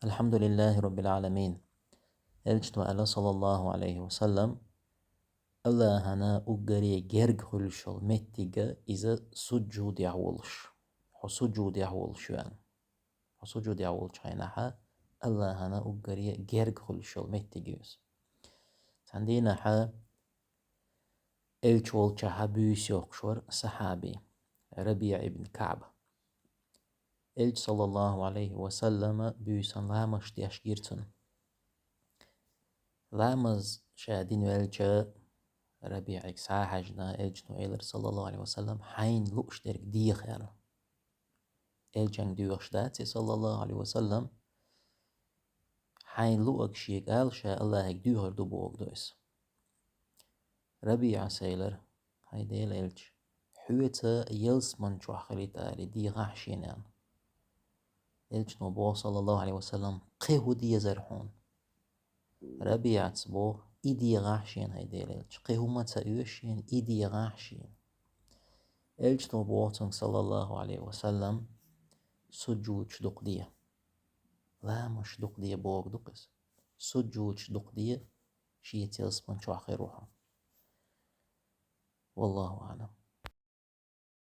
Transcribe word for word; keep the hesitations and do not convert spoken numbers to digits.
الحمد لله رب العالمين. Элчано аьлла, саллаллаху Ӏалайхи ва саллам, Аллахьана уггаре герга хуьлуш йолу меттиг иза суджудехь волуш. Хьо суджудехь волуш вен. Хьо суджудехь волчу хенахь Аллахьана уггаре герга хуьлуш йолу меттиг ю иза. Цхьана дийнахь Элча волчохь буьйса йоккхуш вара сахьаби, РабиӀ ибн КаӀб. Элча, саллаллаху Ӏалайхи ва саллама, буьйсанна ламазаш деш гира цунна. Ламаз ша дина ваьлча, РабиӀига схьа а хьаьжна, Элчано элира, саллаллаху Ӏалайхи ва саллам, хьайна лууш дерг деха аьлла. Элчанга доьхуш дац и, саллаллаху Ӏалайхи ва саллам, хьайна луург шега ала, ша Аллахьига доьхур ду бохург ду иза. РабиӀас элира: «ХӀай Делан Элча, хьоьца ялсамани чохь хилийта аьлла дехахь шена», — аьлла. Элчано боху, саллаллаху Ӏалайхи ва саллам: «Кхин хӀун дезара хьуна?» РабиӀас боху: «И дехахь шена, хӀай Делан Элча, кхин хӀума ца оьшу шена, и дехахь шена». Элчано боху цуьнга, саллаллаху Ӏалайхи ва саллам: «Суджудаш дукха де». Ламазаш дукха де бохург ду-кх иза. Суджудаш дукха де, шеца ялсамани чохь хир ву хьо. Валлаху аӀлам.